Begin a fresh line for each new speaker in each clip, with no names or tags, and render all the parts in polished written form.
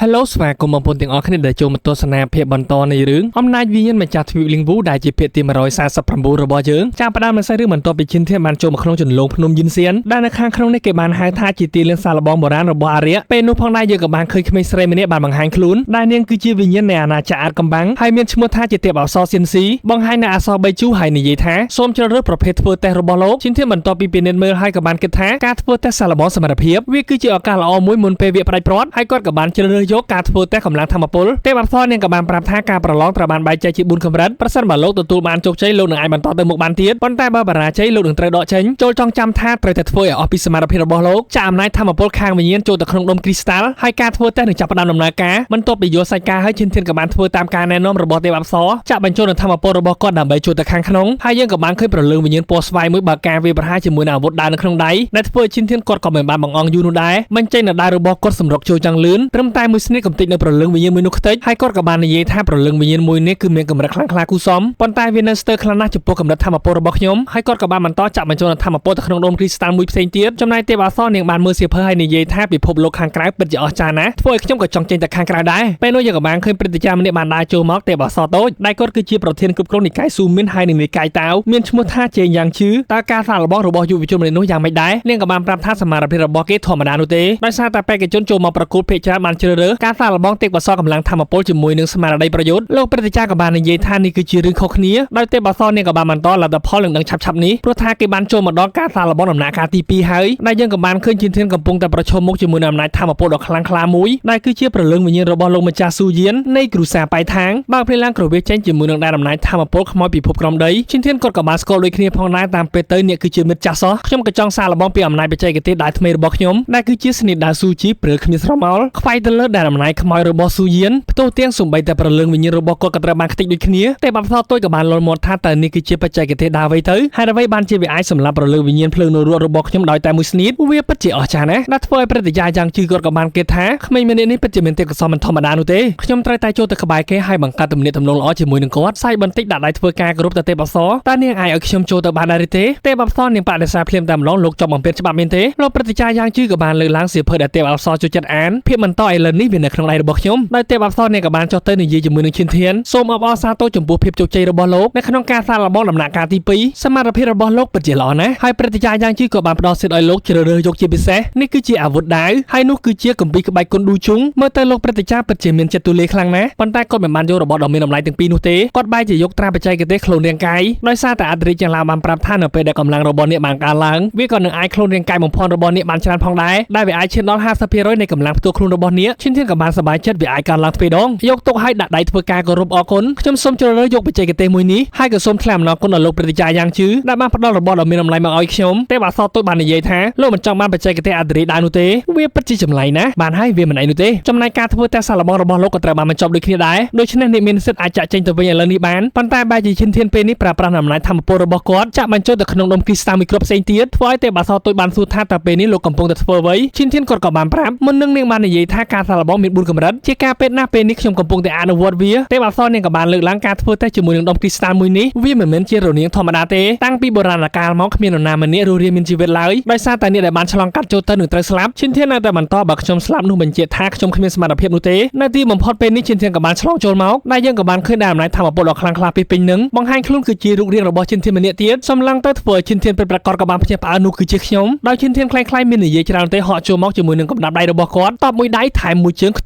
Hello ស្វាគមន៍បងប្អូនទាំងអស់គ្នាដែលចូលមកទស្សនាភាពបន្តនៃរឿងអំណាចវិញ្ញាណម្ចាស់ទ្វីបលីងវូដែលជាភាគទី149របស់យើងចាប់ផ្ដើមនៅសាច់រឿងបន្ទាប់ពីឈិនធានបានចូលមកក្នុងចន្លងភ្នំយិនសៀនដែលនៅខាងក្នុងនេះគេបានហៅថាជាទីលានសាឡបងបុរាណរបស់អារក្សពេលនោះផងដែរយើងក៏បានឃើញក្មេងស្រីម្នាក់បានបង្ហាញខ្លួនដែលនាងគឺជាវិញ្ញាណនៃអាណាចក្រអាតកំបាំងហើយមានឈ្មោះថាជាទេពអប្សរសៀនស៊ីបង្ហាញនៅអក្សរ3ជូហើយនិយាយថាសូមជ្រើសរើសប្រភេទធ្វើតេស្តរបស់លោកឈិនធានបន្ទាប់ពីពិនិត្យមើលហើយក៏បានគិតថាការធ្វើតេស្តសាឡបងសមត្ថភាពវាគឺជាឱកាសល្អមួយមុនពេលវាផ្ដាច់ព្រាត់ហើយគាត់ក៏បានជ្រើសរើសយកការធ្វើតេស្តកម្លាំងធម្មពលទេពអប្សរនាងក៏បានប្រាប់ថាការប្រឡងត្រូវបានបែងចែកជា4កម្រិតប្រសិនបើលោកទទួលបានជោគជ័យលោកនឹងអាចបន្តទៅមុខបានទៀតប៉ុន្តែបើបរាជ័យលោកនឹងត្រូវដកចេញចូលចង់ចាំថាត្រូវតែធ្វើឲ្យអស់ពីសមត្ថភាពរបស់លោកចាក់អំណាចធម្មពលខាងវិញ្ញាណចូលទៅក្នុងដុំគ្រីស្តាល់ហើយការធ្វើតេស្តនឹងចាប់ផ្ដើមដំណើរការបន្ទាប់ពីយល់សាច់ការហើយឈិនធានក៏បានធ្វើតាមការណែនាំរបស់ទេពអប្សរចាក់បញ្ចូលនូវធម្មពលរបស់គាត់ដើម្បីចូលទៅខាងក្នុងហើយយើងក៏បានឃើញប្រលើងវិញ្ញាណពណ៌ស្វាយមួយបើការវាយប្រហារជាមួយនឹងអាវុធដាវនៅក្នុងដៃដែលធ្វើឲ្យឈិនធានគាត់ក៏មិនបានបង្អង់យូរនោះដែរបញ្ចេញនៅដៃរបស់គាត់សម្រុកចូលចង់លឿនត្រឹមតែមួយស្នៀតកំតិចនៅប្រលើងវិញ្ញាណមួយនោះខ្ទេចហើយគាត់ក៏បាននិយាយថាប្រលើងវិញ្ញាណមួយនេះគឺមានកម្រិតខ្លាំងក្លាគូសមប៉ុន្តែវានៅស្ទើរខ្លាំងណាស់ចំពោះកម្រិតធម្មពលរបស់ខ្ញុំហើយគាត់ក៏បានបន្តចាក់បញ្ចូលនូវធម្មពលទៅក្នុងដុំគ្រីស្តាល់មួយផ្សេងទៀតចំណែកទេពអក្សរនាងបានមើលសៀវភៅហើយនិយាយថាពិភពលោកខាងក្រៅពិតជាអស្ចារ្យណាស់ធ្វើឲ្យខ្ញុំក៏ចង់ចេញទៅខាងក្រៅដែរពេលនោះយើងក៏បានឃើញព្រឹទ្ធាចារ្យម្នាក់បានដើរចូលមកទេពអក្សរតូចដែលគាត់គឺជាប្រធានគ្រប់គ្រងនិកាយស៊ូមីនហើយនិងនិកាយតាវមានឈ្មោះថាជេងយ៉ាងជឺតើការសាកល្បងរបស់យុវជនម្នាក់នោះយ៉ាងម៉េចដែរនាងក៏បានប្រាប់ថាសមត្ថភាពរបស់គេធម្មតានោះទេដោយសារតែបេក្ខជនចូលមកប្រកួតភាគច្រើនបានជ្រើសរើសការសាកល្បងទេពកោសល្យកម្លាំងធម្មពលជាមួយនឹងស្មារតីប្រយុទ្ធលោកព្រឹទ្ធាចារ្យក៏បាននិយាយថានេះគឺជារឿងខុសគ្នាដោយទេពអក្សរនាងក៏បានបន្តលទ្ធផលនឹងដឹងឆាប់ៗនេះព្រោះថាគេបានចូលមកដល់ការសាកល្បងដំណាក់កាលទី2ហើយដែលយើងក៏បានឃើញជាធានកំពុងតែប្រឈមមុខជាមួយនឹងអំណាចធម្មពលដ៏ខ្លាំងក្លាមួយដែលគឺជាប្រលឹងវិញ្ញាណរបស់លោកម្ចាស់ស៊ូយៀននៃគ្រួសារប៉ៃថាងបើកភ្លេឡើងក្រវៀចេញជាមួយនឹងដែនអំណាចធម្មពលខ្មោចពិភពក្រំដីជាធានគាត់ក៏បានស្គាល់ដូចគ្នាផងដែរតាមពេលទៅនេះគឺជាមិត្តចាស់សោះខ្ញុំក៏ចង់សាកល្បងពីអំណាចបច្ចេកទេសដៃថ្មីរបស់ខ្ញុំដែលគឺជាស្នីតដាវស៊ូជីព្រើគ្មានស្រមោលខ្វាយទៅលើដែនអំណាចខ្មោចរបស់ស៊ូយៀនផ្ទុះទាំងសំបីតែប្រលឹងវិញ្ញាណរបស់គាត់ក៏ត្រូវបានខ្ទេចដូចគ្នាតែបាប់សតូចក៏បានលល់មាត់ថាតើនេះគឺជាបច្ចេកទេសដាវអ្វីទៅហើយអ្វីបានជាវាអាចសម្លាប់ប្រលឹងវិញ្ញាណភ្លើងនរករបស់ខ្ញុំដោយតែមួយស្នៀតវាពិតជាអស្ចារ្យណាស់ដែលធ្វើឲ្យព្រឹទ្ធាចារ្យយ៉ាងជឿគាត់ក៏បានគិតថាក្មេងម្នាក់នេះពិតជាមានទេពកោសល្យមិនធម្មតានោះទេខ្ញុំត្រូវតែចូលទៅក្បែរគេហើយបង្កើតទំនាក់ទំនងល្អជាមួយនឹងគាត់សាយបន្តិចដាក់ដៃធ្វើការគោរពទៅទេពអប្សរតើនាងអាចឲ្យខ្ញុំចូលទៅបានដែរទេទេពអប្សរនាងបដិសេធភ្លាមតែម្ដងលោកចប់បំពេញច្បាប់មានទេលោកព្រឹទ្ធាចារ្យយ៉ាងជឿក៏បានលើកឡើងសៀវភៅដែលទេពអប្សរចូលចិត្តអានភាពបន្តឥឡូវនេះវានៅក្នុងដៃរបស់ខ្ញុំដោយទេពអប្សរនាងក៏បានចុះទៅនិយាយជាមួយនឹងឈិនធានសូមអបអរសាទរចំពោះភាពជោគជ័យរបស់លោកនៅក្នុងការសាកល្បងដំណាក់កាលទី2សមត្ថភាពរបស់លោកពិតជាល្អណាស់ហើយព្រឹទ្ធាចារ្យយ៉ាងជឿក៏បានផ្ដល់សិទ្ធិឲ្យលោកជ្រើសរើសយកជាពិសេសនេះគឺជាអាវុធដាវហើយនោះគឺជាគម្ពីរក្បាច់គុណឌូជុងមើលទៅលោកព្រឹទ្ធាចារ្យពិតជាមានចិត្តទូលាយខ្លាំងណាស់ប៉ុន្តែគាត់មិនបានយករបស់ដ៏មានតម្លៃទាំងពីរនោះទេគាត់បែរជាយកត្រាបច្ចេកទេសខ្លួនរាងកាយដោយសារតែអធិរាជយ៉ាងឡាបានប្រាប់ថានៅពេលដែលកម្លាំងរបស់អ្នកបានកើនឡើងវាក៏នឹងអាចខ្លួនរាងកាយបំផុនរបស់អ្នកបានច្រើនផងដែរដែលវាអាចឈានដល់50%នៃកម្លាំងផ្ទាល់ខ្លួនរបស់អ្នកឈិនធានក៏បានសប្បាយចិត្តវាអាចកើនឡើងទ្វេដងយកទុកឲ្យដាក់ដៃធ្វើការគោរពអរគុណខ្ញុំសូមជ្រើសរើសយកបច្ចេកទេសមួយនេះហើយក៏សូមថ្លែងអំណរគុណដល់លោកព្រឹទ្ធាចារ្យយ៉ាងជឺដែលបានផ្ដល់របស់ដ៏មានតម្លៃមកឲ្យខ្ញុំទេពអក្សរតូចបាននិយាយថាលោកមិនចង់បានបច្ចេកទេសអធិរាជដែរនោះទេវាពិតជាចម្លែកណាស់បានហើយវាមិនអីនោះទេចំណែកការធ្វើតេស្តសាកល្បងរបស់លោកក៏ត្រូវបានបញ្ចប់ដូចគ្នាដែរដូច្នេះអ្នកមានសិទ្ធិអាចចាក់ចេញទៅវិញឥឡូវនេះបានប៉ុន្តែបែរជាឈិនធានពេលនេះប្រើប្រាស់អំណាចធម្មពលរបស់គាត់ចាក់បញ្ចូលទៅក្នុងដុំគ្រីស្តាល់មួយគ្រាប់ផ្សេងទៀតធ្វើឲ្យទេពអក្សរតូចបានសួរថាតើពេលនេះលោកកំពុងតែធ្វើអ្វីឈិនធានគាត់ក៏បានប្រាប់មុននឹងនាងបាននិយាយថាការសាកល្បងមាន4កម្រិតជាការពេទ្យណាស់ពេលនេះខ្ញុំកំពុងតែអនុវត្តវាទេពអក្សរនាងក៏បានលើកឡើងការធ្វើតេស្តជាមួយនឹងដុំគ្រីស្តាល់មួយនេះវាមិនមែនជារនាងធម្មតាទេតាំងពីបុរាណកាលមកគ្មាននរណាម្នាក់រស់រានមានជីវិតឡើយដោយសារតែអ្នកដែលបានឆ្លងកាត់ចូលទៅនឹងត្រូវស្លាប់ឈិនធាននៅតែបន្តបើខ្ញុំស្លាប់នោះបញ្ជាក់ថាខ្ញុំគ្មានសមត្ថភាពនោះទេនៅទីបំផុតពេលនេះឈិនធានក៏បានឆ្លងចូលមកដែលយើងក៏បានឃើញដែរអំណាចធម្មពលដ៏ខ្លាំងក្លាពីពេញនឹងបង្ហាញខ្លួនគឺជារូបរាងរបស់ឈិនធានម្នាក់ទៀតសម្លឹងទៅធ្វើឲ្យឈិនធានពិតប្រាកដក៏បានភ្ញាក់ផ្អើលនោះគឺជាខ្ញុំដោយឈិនធានคล้ายៗមាននិយាយច្រើនទេហក់ចូលមកជាមួយនឹងកំដាប់ដៃរបស់គាត់តបមួយដៃថែមមួយជើងខ្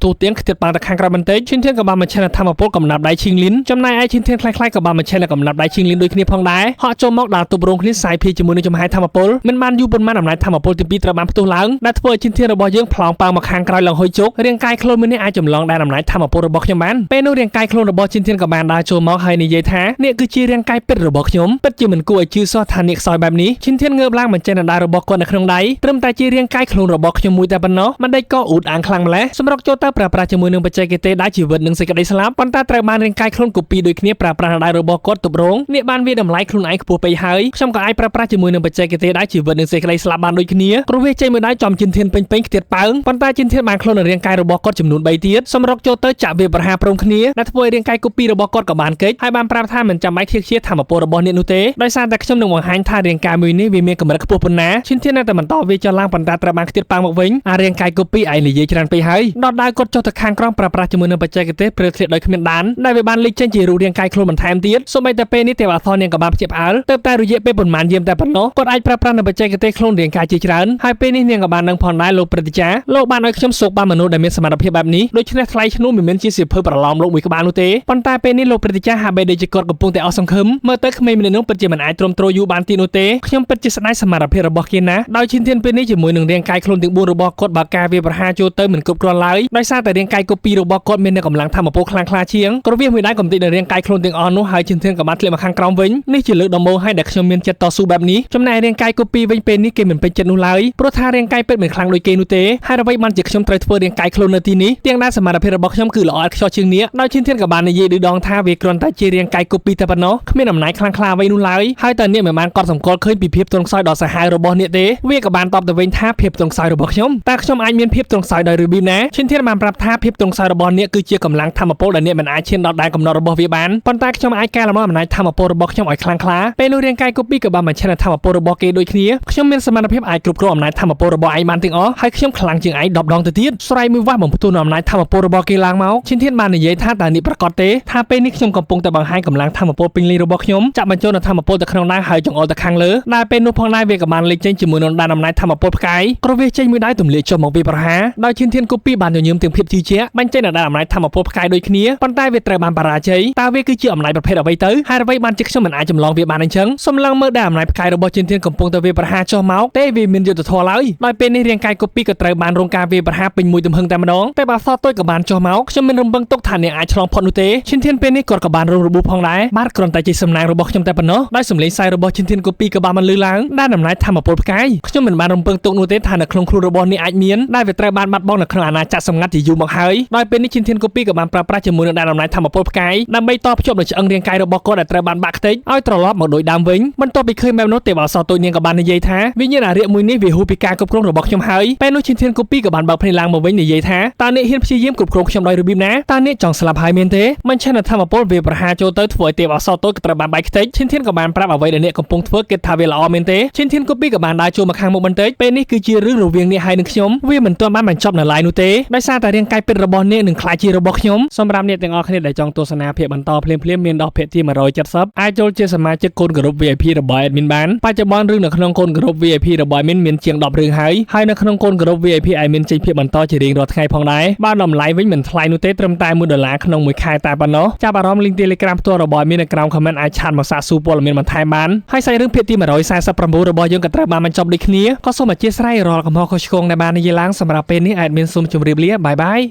ទោះទៀងខ្ទាតប៉ាងទៅខាងក្រៅបន្តិចឈិនធានក៏បានបញ្ឆេះធម្មពលកំដាប់ដៃឈីងលីនចំណែកឯឈិនធានคล้ายៗក៏បានបញ្ឆេះកំដាប់ដៃឈីងលីនដូចគ្នាផងដែរហក់ចូលមកដល់ទប់រងគ្នាសាយភាយជាមួយនឹងចំហាយធម្មពលមិនបានយូរប៉ុន្មានអំណាចធម្មពលទី2ត្រូវបានផ្ទុះឡើងដែលធ្វើឲ្យឈិនធានរបស់យើងផ្លោងប៉ាងមកខាងក្រោយឡើងហុយជោគរាងកាយខ្លួនមួយនេះអាចចម្លងដែនអំណាចធម្មពលរបស់ខ្ញុំបានពេលនោះរាងកាយខ្លួនរបស់ឈិនធានក៏បានដើរចូលមកហើយនិយាយថានេះគឺជារាងកាយពិតរបស់ខ្ញុំពិតជាមិនគួរឲ្យជឿសោះថានេះខ្សោយបែបនេះឈិនធានងើបឡើងបញ្ចេញដណ្ដើមរបស់គាត់នៅក្នុងដៃត្រឹមតែជារាងកាយខ្លួនរបស់ខ្ញុំមួយតែប៉ុណ្ណោះមិនដេចក៏អ៊ូតអាងខ្លាំងម្ល៉េះសម្រុកចូលទៅប្រើប្រាស់ជាមួយនឹងបច្ចេកទេសដៃជីវិតនិងសេចក្តីស្លាប់ប៉ុន្តែត្រូវបានរាងកាយខ្លួនកូពីដូចគ្នាប្រើប្រាស់ដៃរបស់គាត់ទប់រងនេះបានវាតម្លៃខ្លួនឯងខ្ពស់ពេកហើយខ្ញុំក៏អាចប្រើប្រាស់ជាមួយនឹងបច្ចេកទេសដៃជីវិតនិងសេចក្តីស្លាប់បានដូចគ្នាព្រោះវាចេញមួយដៃចំជិនធានពេញពេញខ្ទាតប៉ើងប៉ុន្តែជិនធានបានខ្លួននៅរាងកាយរបស់គាត់ចំនួន3ទៀតសម្រុកចូលទៅចាក់វាប្រហារព្រមគ្នាដែលធ្វើឲ្យរាងកាយកូពីរបស់គាត់ក៏បានគេចហើយបានប្រាប់ថាមិនចាំបាច់ខ្ជិះខ្ជាធម្មពលរបស់អ្នកនោះទេដោយសារតែខ្ញុំនឹងបង្ហាញថារាងកាយមួយនេះវាមានកម្រិតខ្ពស់ប៉ុណ្ណាឈិនធាននៅតែបន្តវាចុះឡើងប៉ុន្តែត្រូវបានខ្ទាតប៉ាងមកវិញអារាងកាយកូពីឯងនិយាយច្រើនពេកហើយ ដោះដាវគាត់ចុះទៅខាងក្រោមប្រើប្រាស់ជាមួយនឹងបច្ចេកទេសព្រាលធ្លាក់ដោយគ្មានដានដែលវាបានលេចចេញជារូបរាងកាយខ្លួនបន្ថែមទៀតសូម្បីតែពេលនេះទេវអសរនាងក៏បានភ្ញាក់ផ្អើលទើបតែរយៈពេលប៉ុន្មានយាមតែប៉ុណ្ណោះគាត់អាចប្រើប្រាស់នៅបច្ចេកទេសខ្លួនរាងកាយជាច្រើនហើយពេលនេះនាងក៏បានដឹងផងដែរលោកព្រឹទ្ធាចារ្យលោកបានឲ្យខ្ញុំសូកបានមនុស្សដែលមានសមត្ថភាពបែបនេះដូច្នេះថ្លៃឈ្នួលមិនមែនជាសៀវភៅប្រឡោមលោកមួយក្បាលនោះទេប៉ុន្តែពេលនេះលោកព្រឹទ្ធាចារ្យហាក់បីដូចជាគាត់កំពុងតែអស់សង្ឃឹមមើលទៅក្មេងម្នាក់នោះពិតជាមិនអាចទ្រាំទ្រយូរបានទៀតនោះទេខ្ញុំពិតជាស្ដាយសមត្ថភាពរបស់គេណាស់ដោយឈានធានពេលនេះជាមួយនឹងរាងកាយខ្លួនទាំង4របស់គាត់បើការវាប្រហារចូលទៅមិនគ្រប់គ្រាន់ឡើយដោយសារតែរាងកាយកូពីរបស់គាត់មានកម្លាំងធម្មពលខ្លាំងក្លាជាងក្រវៀសមួយដៃកំទេចនៅរាងកាយខ្លួនទាំងអស់នោះហើយឈានធានក៏បានធ្លាក់មកខាងក្រោមវិញនេះជាលើកដំបូងហើយដែលខ្ញុំមានចិត្តតស៊ូបែបនេះចំណែករាងកាយកូពីវិញពេលនេះគេមិនពេញចិត្តនោះឡើយព្រោះថារាងកាយពិតមិនខ្លាំងដូចគេនោះទេហើយអ្វីបានជាខ្ញុំត្រូវធ្វើរាងកាយខ្លួននៅទីនេះទាំងដែលសមត្ថភាពរបស់ខ្ញុំគឺល្អឥតខ្ចោះជាងនេះដោយឈានធានក៏បាននិយាយឌឺដងថាវាគ្រាន់តែជារាងកាយកូពីតែប៉ុណ្ណោះគ្មានអំណាចខ្លាំងក្លាអ្វីនោះឡើយហើយតើអ្នកមិនបានកត់សម្គាល់ឃើញពីភាពទន់ខ្សោយដ៏សាហាវរបស់អ្នកទេវាក៏បានតបទៅវិញថាភាពទន់ខ្សោយរបស់ខ្ញុំតើខ្ញុំអាចមានភាពទន់ខ្សោយដោយរបៀបណាឈិនធានបានប្រាប់ថាភាពទន់ខ្សោយរបស់អ្នកគឺជាកម្លាំងធម្មពលដែលអ្នកមិនអាចឈានដល់ដែនកំណត់របស់វាបានប៉ុន្តែខ្ញុំអាចកែលម្អអំណាចធម្មពលរបស់ខ្ញុំឲ្យខ្លាំងក្លាពេលនោះរាងកាយកូពីក៏បានបញ្ឆេះធម្មពលរបស់គេដូចគ្នាខ្ញុំមានសមត្ថភាពអាចគ្រប់គ្រងអំណាចធម្មពលរបស់ឯងបានទាំងអស់ហើយខ្ញុំខ្លាំងជាងឯង10ដងទៅទៀតស្រ័យមួយវាស់បំផ្ទុះអំណាចធម្មពលរបស់គេឡើងមកឈិនធានបាននិយាយថាតើនេះប្រកាសទេថាពេលនេះខ្ញុំកំពុងតែបង្ហាញកម្លាំងធម្មពលពេញលេញរបស់ខ្ញុំចាក់បញ្ចូលនូវធម្មពលទៅក្នុងដៅហើយចង្អុលទៅខាងលើដែលពេលនោះផងដែរវាក៏បានលេចចេញជាមួយនឹងដានអំណាចធម្មពលផ្កាយក្រវាសចេញមួយដៃទម្លាក់ចុះមកវាប្រហារដោយឈានធានកូពីបានញញើមទាំងភាពជឿជាក់បញ្ចេញនៅដានអំណាចធម្មពលផ្កាយដូចគ្នាប៉ុន្តែវាត្រូវបានបរាជ័យតើវាគឺជាអំណាចប្រភេទអ្វីទៅហើយអ្វីបានជាខ្ញុំមិនអាចចម្លងវាបានអញ្ចឹងសំឡឹងមើលដែលអំណាចផ្កាយរបស់ឈានធានកំពុងតែវាប្រហារចុះមកទេវាមានយុទ្ធធម៌ឡើយដោយពេលនេះរាងកាយកូពីក៏ត្រូវបានរងការវាប្រហារពេញមួយទំហឹងតែម្ដងតែបើសតូចក៏បានចុះមកខ្ញុំមិនរំពឹងទុកថាអ្នកអាចឆ្លងផុតនោះទេឈានធានពេលនេះគាត់ក៏បានរងរបួសផងដែរបាទគ្រាន់តែជាសំណាងរបស់ខ្ញុំតែប៉ុណ្ណោះដោយសម្លេងសាយរបស់ឈានធានកូពីក៏បានបន្លឺឡើងដែលអំណាចធម្មពលផ្កាយខ្ញុំមិនបានរំពឹងទុកនោះទេថានៅក្នុងខ្លួនរបស់នេះអាចមានដែលវាត្រូវបានបាត់បង់នៅក្នុងអាណាចក្រសម្ងាត់ជាយូរមកហើយដោយពេលនេះឈានធានកូពីក៏បានប្រើប្រាស់ជាមួយនឹងដែនអំណាចធម្មពលផ្កាយដើម្បីតភ្ជាប់នឹងឆ្អឹងរាងកាយរបស់គាត់ដែលត្រូវបានបាក់ខ្ទេចឲ្យត្រឡប់មកដូចដើមវិញបន្ទាប់ពីឃើញបែបនោះទេវអសរតូចនាងក៏បាននិយាយថាវិញ្ញាណអារិយមួយនេះវាហួសពីការគ្រប់គ្រងរបស់ខ្ញុំហើយពេលនោះឈានធានកូពីក៏បានបើកភ្នែកឡើងមកវិញនិយាយថាតើអ្នកហ៊ានព្យាយាមគ្រប់គ្រងខ្ញុំដោយរបៀបណាតើអ្នកចង់ស្លាប់ហើយមែនទេមិនឆេះនៅធម្មពលវាប្រហារចូលទៅធ្វើឲ្យទេវអសរតូចក៏ត្រូវបានបែកខ្ទេចឈានធានក៏បានប្រាប់អ្វីដែលអ្នកកំពុងធ្វើគេថាវាល្អមែនទេឈានធានកូពីក៏បានដើរចូលមកខាងមុខបន្តិចពេលនេះគឺជារឿងរវាងអ្នកហើយនឹងខ្ញុំវាមិនទាន់បានបញ្ចប់នៅឡើយនោះទេដោយសារតែរាងកាយពិតរបស់អ្នកនឹងក្លាយជារបស់ខ្ញុំសម្រាប់អ្នកទាំងអស់គ្នាដែលចង់ទស្សនាភាគបន្តភ្លាមៗមានដល់ភាគទី170អាចចូលជាសមាជិកកូនក្រុម VIP របស់ admin បានបច្ចុប្បន្នរឿងនៅក្នុងកូនក្រុម VIP របស់ admin មានជាង10រឿងហើយហើយនៅក្នុងកូនក្រុម VIP admin ចេញភាគបន្តជារៀងរាល់ថ្ងៃផងដែរបើតម្លៃវិញមិនថ្លៃនោះទេត្រឹមតែ1ដុល្លារក្នុងមួយខែតែប៉ុណ្ណោះចាប់អារម្មណ៍ link Telegram ផ្ទាល់របស់ admin នៅក្រោម comment អាចឆាតមកសាកសួរព័ត៌មានបន្ថែមបានហើយសាច់រឿងភាគទី149របស់យើងក៏ត្រូវបានបញ្ចប់ដូចគ្នាក៏សូមអធ្យាស្រ័យរាល់កំហុសខុសឆ្គងដែលបាននិយាយឡើងសម្រាប់ពេលនេះ admin សូមជម្រាបលាបាយបាយ។